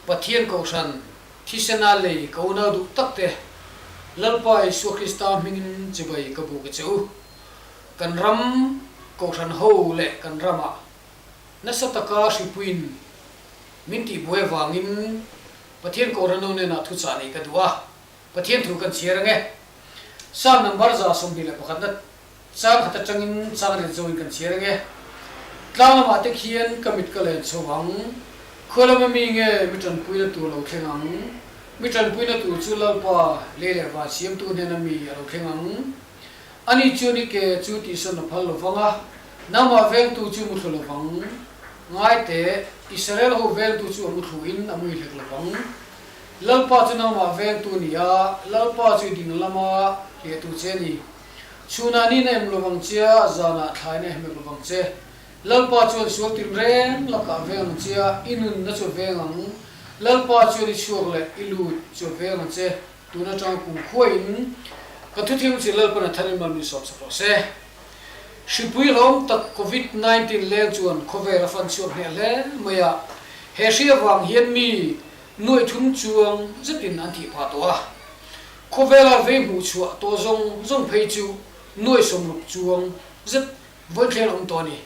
Pathian Kohhran thisena lei ka unau duh tak te, Lalpa Isua Krista hmingin chibai ka buk a che u. Kan ram Kohhran ho leh kan ramah nasa taka hripuiin min tihbuai avangin Pathian Kohhran ho hnenah thuchah neih ka duh a, Pathian thu kan chhiar ange. Psalm number 21 na Chang khat atangin chang riat zawngin kan chhiar ange. Tlang lamah te khian ka mit ka len chho ang. Khua lama mi nge mi tanpuina tur lo thleng ang? Mi tanpuina tur chu Lalpa lei leh van siamtu hnena mi a lo thleng ang. Ani chuan i ke chu tihsawn a phal lovang a, nangmah vengtu chu muthlu lovang. Ngai teh, Israel ho vengtu chu a muthluin a mui hlek lovang. Lalpa chu nangmah vengtu ni a, Lalpa chu i ding lama hlehtu che a ni. Chhunah ni na em lovang che a, zanah thlai na em hek lovang che. Lalpa chuan sual tinreng lakah veng ang che a, i nunna chu a veng ang. Lalpa chuan i chhuak leh i lut chu a veng ang che. Tun atanga kum khuaiin ka thuthiam chi Lalpan a tharin mal min sawm sak rawh se. Hripui hlawm tak Covid 19 leng chuan khawvel a fan chhuak hneh hle mai a, he hri avang hian mi nuaih thum chuang zetin an thih phah tawh a. Khawvela vei hmuh chhuah tawh zawng zawng phei chu nuai 60 chuang zet vawithleng a awm tawh a ni.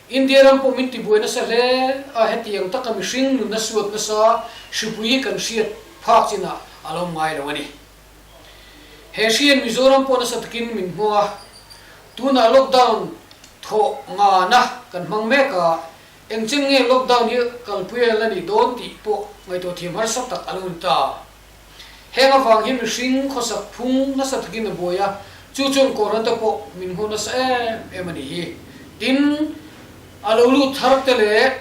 India ram pawh min tibuai nasa hle a, hetiang taka mihring nunna suat nasa hripui hi kan hriat phak chinah a lo ngai lo a ni. He hrian Mizoram pawh nasa takin min hmang a, tunah lockdown thawh ngana kan hmang mek a, engchen nge lockdown hi kalpui a la nih dawn tih pawh ngaihtuah thiam harsa tak a lo ni ta. Heng avang hian mihring khawsak phung nasa takin a buai a, chu chuan Kohhran te pawh min hmu nasa em em a nih hi. Tin, a lo lut thar te leh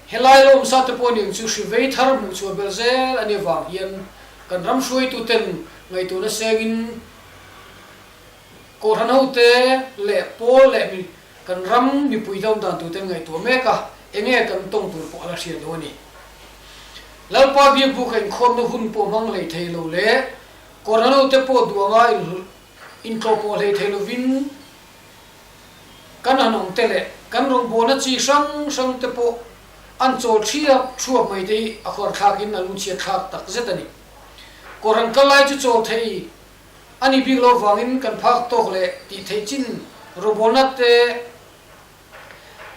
helai lo awmsa te pawh aniang chu hri vei thar hmuh chhuah belh zel a nih avang hian kan ram hruaitu ten ngaihtuahna sengin Kohhran hote leh pawl leh mi kan ram mipui te awm dan tur ten ngaihtuah mek a, enge kan tawng tur pawh a la hriat lo a ni. Lalpa biakbuk a inkhawmna hun pawh hmang hlei thei lo leh Kohhran hote pawh duh anga intlawh pawh hlei thei lovin kan han awm te leh kan rawngbawlna chi hrang hrang te pawh an chawl thiap thuap mai te hi a khuarthlakin a lungchhiat thlak tak zet a ni. Kohhran kal lai chu chawl thei A nih bik lo vangin kan phak tawk leh tih theih chin rawbawlna te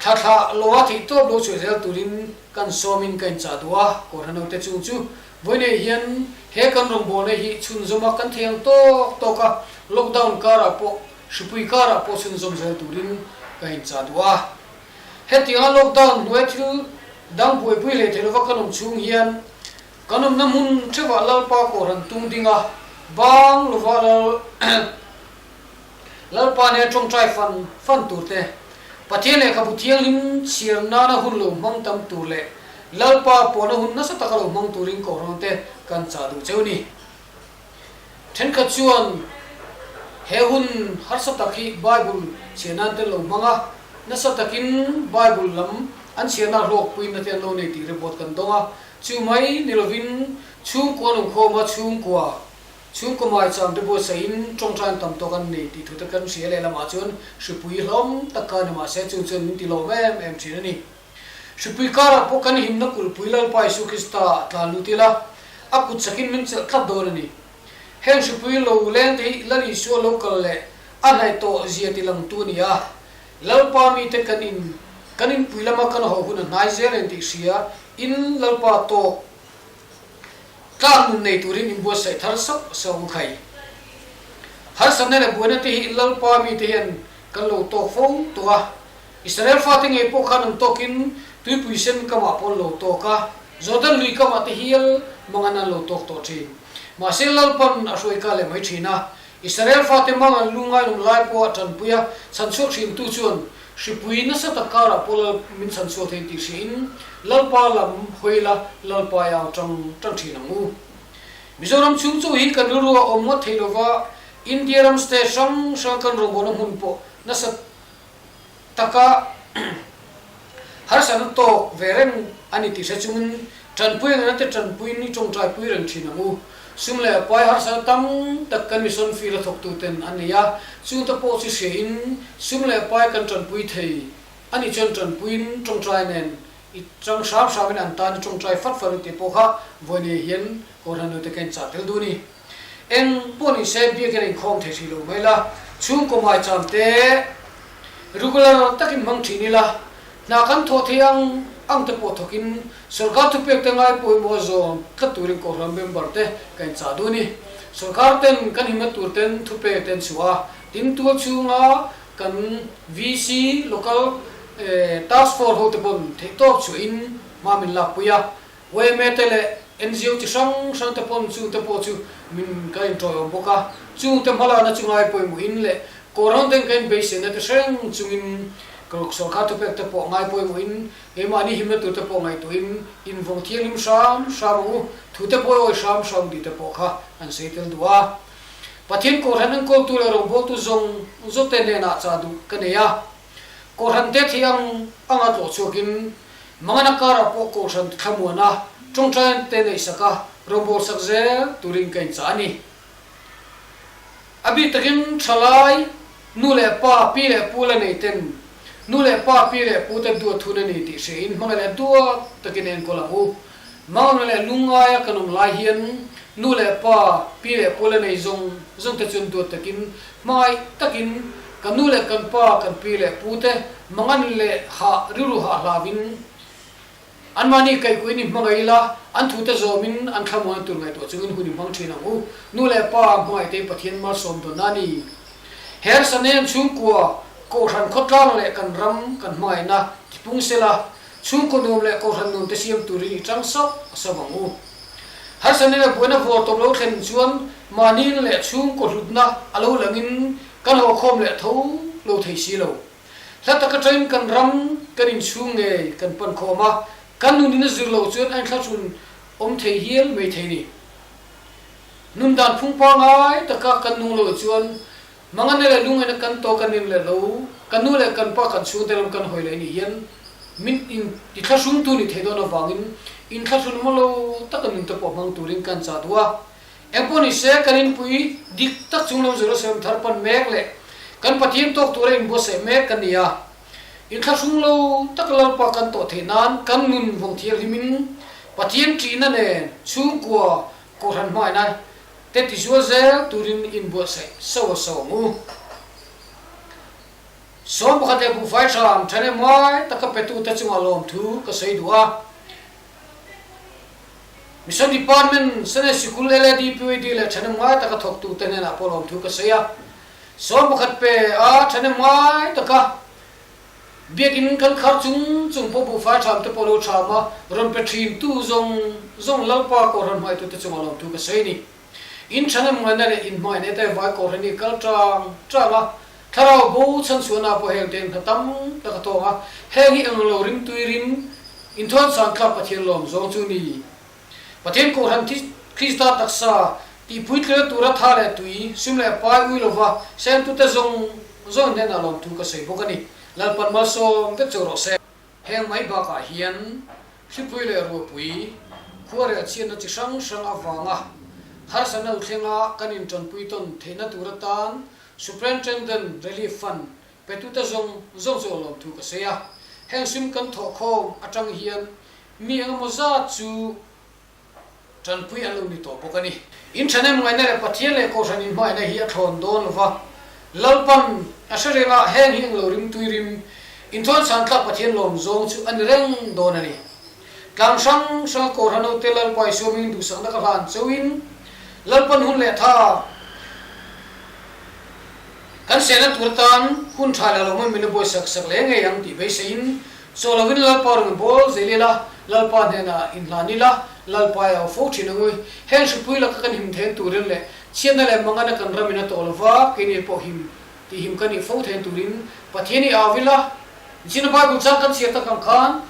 thla thlah loa theih tawp lo chhuah zel turin kan sawmin ka inchah duh a, Kohhran naute chung chu vawineih hian he kan rawngbawlna hi chhunzawm a kan thei ang tawk tawk a, lockdown karah pawh hripui karah pawh chhunzawm zel turin ka inchah duh a. Hetianga lockdown hnuai thil dang buaipui hlei thei lova kan awm chhung hian Kan awmna hmun theuhah Lalpa Kohhran tung ding a, bang lova Lal Lalpa nen tawngtai fan fan tur te, Pathian lehkhabu thianghlim chhiar nana hun lo hmang tam tur leh Lalpa pawhna hun nasa taka lo hmang turin Kohhran te kan chah duh cheu ni. Thenkhat chuan he hun harsa tak hi Bible chhiar nan te lo hmang a, nasa takin Bible lam an chhiarna hlawkpuina te an lo nei tih report kan dawng a, Chu mai ni lovin chhungkua lungkhawma chhungkua, chhungkaw maicham te buatsaihin tawngtain tam tawk an nei tih thu te kan hria lehlamah chuan hripui hlawm tak kha ni mahse chung chuan min ti lawm em em thin a ni. Hripui karah pawh kan himna kulhpui Lalpa Isu Krista tlan lut ila, a kut sakin min chelh tlat dawn a ni. Heng hripui lo leng te hi Lal Isua lo kal leh a hnaih tawh zia ti langtu a ni a, Lalpa mite kan in kan inpui lama kan haw hun a hnai zel en tih hria in Lalpa tawk tlak nun nei turin in buatsaih thar sauh sauh ang khai. Harsatna leh buaina te hi Lalpa mite hian kan lo tawk fo tawh a, Israel fate ngei pawh khan an tawkin tuipui sen kamah pawh an lo tawk a, Jordan lui kamah te hial mangan an lo tawk tawh thin. Mahse Lalpan a hruai ka leh mai thin a, Israel fate mang an lu ngailawm lai pawh a tanpui a, chhanchhuak hrimtu chuan hripui nasa tak karah pawh Lal min chhanchhuak thei tih hriain Lalpa lam hawi la Lalpa i au tang tang thin ang u. Mizoram chhung chu hi kan rilru a awm ngawt thei lova, India ram state hrang hrang kan rawngbawlna hmun pawh nasa taka harsatna tawk ve reng a ni tih hre chungin tanpui engena te tanpuiin i tawngtaipui reng thin ang u. Sum leh pai harsatna tam tak kan mission field a thawktuten an nei a, chungte pawh chu hriain sum leh pai kan tanpui thei a nih chuan tanpuiin tawngtai nen I chang hram hramin an tan i tawngtai fat fat u tih pawh kha vawiin hian Kohhran nute ka inchah tel duh a ni. Eng pawh ni se biakin a inkhawm thei hrih lo mai la, chhungkaw maicham te regular takin hmang thin ila, hna kan thawh thei ang ang te pawh thawkin sorkar thupek te ngai pawimawh zawm tlat turin Kohhran member te ka inchah duh a ni. Sorkar ten kan himna tur ten thupek te an chhuah a, tin tual chhunga kan VC local task force ho te pawn theihtawp chhuahin hma min lakpui a, Yma te leh ngo chi hrang hrang te pawn chung te pawh chu min ka inṭawiawm bawk a, chung te hmalakna chu ngai pawimawhin leh Kohhran ten ka inbeisehna te hreng chungin sorkar thupek te pawh ngai pawimawhin keimahni himna tur te pawh ngaihtuahin invawng thianghlim hram hram ang u, thu te pawh i awi hram hram tih te pawh kha an sawi tel duh a. Pathian Kohhran enkawltu leh rawngbawltu zawng zawng te hnenah chah duh ka nei a, Kohhran te thei ang anga tlawh chhuakin Mangana karah pawh Kohhran thlamuana tawngtai te neihsak a, rawngbawlsak zel turin ka inchah a ni. A bik takin thalai, nu leh pa, pi leh pu la nei ten nu leh pa, pi leh pu te duat hun a ni tih hriain hmangaih leh duat takin enkawl ang u. Mangana leh lungngaia kan awm lai hian nu leh pa, pi leh pu la nei zawng zawng te chuan duat takin hmangaih takin kan nu leh kan pa, kan pi leh pu te mangan leh hah rilru hah hlauin anmahni kaihkuin i hmangaih ila, an thute zawmin an thlamuan tur ngaihtuah chungin hun i hmang thin ang u. Nu leh pa hmangaihte Pathian malsawm dawn a ni. Hersanen chhungkua, Kohhran khawtlang leh kan ram kan hmangaihna tipung sela, Chhungkaw nuam leh Kohhran nuam te siam turin i tang sauh sauh ang u. Harsatna leh buaina vawr tawp lo thlen chuan mahni leh chhungkaw hlutna a lo langin kan haw khawm leh tho lo thei si lo. Hla tak atangin kan ram kan inchhung ngei kan pan khawm a, kan nunin a zir loh chuan a inthlahrun awm thei hial mai thei ni. Nun dan phung pangai taka kan nung loh chuan Mangane leh lungaina kan tawk a nin leh lo, ka nu leh kan pa kan chhungte lam kan hawi leh nih hian min in ti thlahrungtu ni thei dawn avangin in thlahrun maw lo taka nun te pawh hmang turin kan chah duh a. Engpawh ni se kan inpui dik tak chung lam Jerusalem thar pan mek leh kan Pathian tawk tura inbuatsaih mek kan ni a. In thlahrung lo taka Lalpa kan tawh theih nan kan nun vawng thianghlimin Pathian ṭihna nen chhungkua Kohhran hmaina te tizual zel turin inbuatsaih sauh a sauh ang u. 11 leh buhfai hram thahnem ngai taka petute chungah lawmthu ka sawi duh a. Mission Department, Sene Sikul, LAD, PYD leh thahnem ngai taka thawktute hnenah pawh lawmthu ka sawi a. 11 pe a thahnem ngai taka Biakinn kan khar chung chung pawh buhfai ṭham te pawh lo ṭham a, rawn pe ṭhin tu zawng zawng Lalpa Kohhran hmaitute chungah lawmthu ka sawi a ni. In ṭhahnem ngaihna leh in hmain hetai vai Kohhran hi kal ṭang ṭang a, thlarau bo chhanchhuahna pawh heng te hna tam tak a thawng a, heng hi eng lo rimtui rim inthuan sang thlak Pathian lawm zawng chu ni. Pathian Kohhran Krista taksa tihpuitlina tura tha leh tui, sum leh pai ui lova sentute zawng zawng hnenah lawmthu ka sawi bawk a ni. Lalpan malsawm vek chauh rawh se. Heng mai bakah hian hripui leh ruapui, khuarel chhiatna chi hrang hrang avanga harsatna lo thlenga kan intanpui tawn theihna tur atan Superintendent Relief Fund petute zawng zawng chu lawmthu ka sawi a. Heng sum kan thawhkhawm atang hian Mi engemaw zat chu tanpui an lo ni tawh bawk a ni. In thahnem ngaihna leh Pathian leh Kohhran inhmaihna hi a thlawn dawn lo va, Lalpan a hre reng a, heng hi englo rimtui rim inthawn chhan tlak Pathian lawm zawng chu a ni reng dawn a ni. Tlang hrang hranga Kohhran hote Lalpa Isua hmingin duhsakna ka hlan chauhin Lalpan hun leh tha kan sehna tur atan hun tha leh lo hman min la buaisak sak leh ngei ang tih beiseiin Chaw lovin Lalpa rawn bawl zel ila, Lalpa hnenah inhlan ila, Lalpa i au fo thin ang ui. Heng hripui laka kan him thein turin leh chhiatna leh mangana kan ramin a tawh lova, keini pawh him tih him kan nih fo thein turin Pathian i au ila. Nichina Bible chang kan chhiar tak ang khan,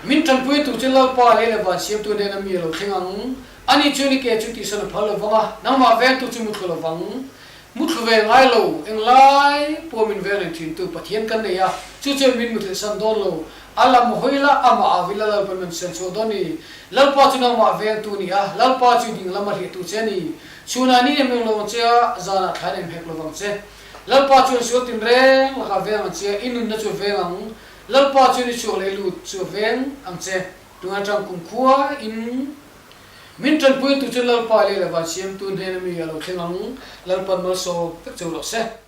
Min tanpui tu chu Lalpa lei leh van siamtu hnena mi a lo thleng ang. Ani chuan i ke chu tihsan a phal lovang a, nangmah vengtu chu muthlu lovang. Muthlu ve ngai lo, englai pawh min veng reng thin tu Pathian kan nei a, chu chuan min muthilh san dawn lo. A lam hawi la, amah a vil a Lalpa min sen chhuah dawn ni. Lalpa chu nangmah vengtu ni a, Lalpa chu ding lam a hliah tu che a ni. Chhunah ni em eng lo ang che a, zanah thlain em hek lovang che. Lalpa chuan sual tinreng lakah veng ang che a, i nunna chu veng ang. Lalpa chuan i chhuak leh lut chu a veng ang che. Tun atang kumkhua in min tanpui tu chu Lalpa leh leh van siamtu hnena mi a lo thleng ang. Lalpan malsawm vek cheu rawh se.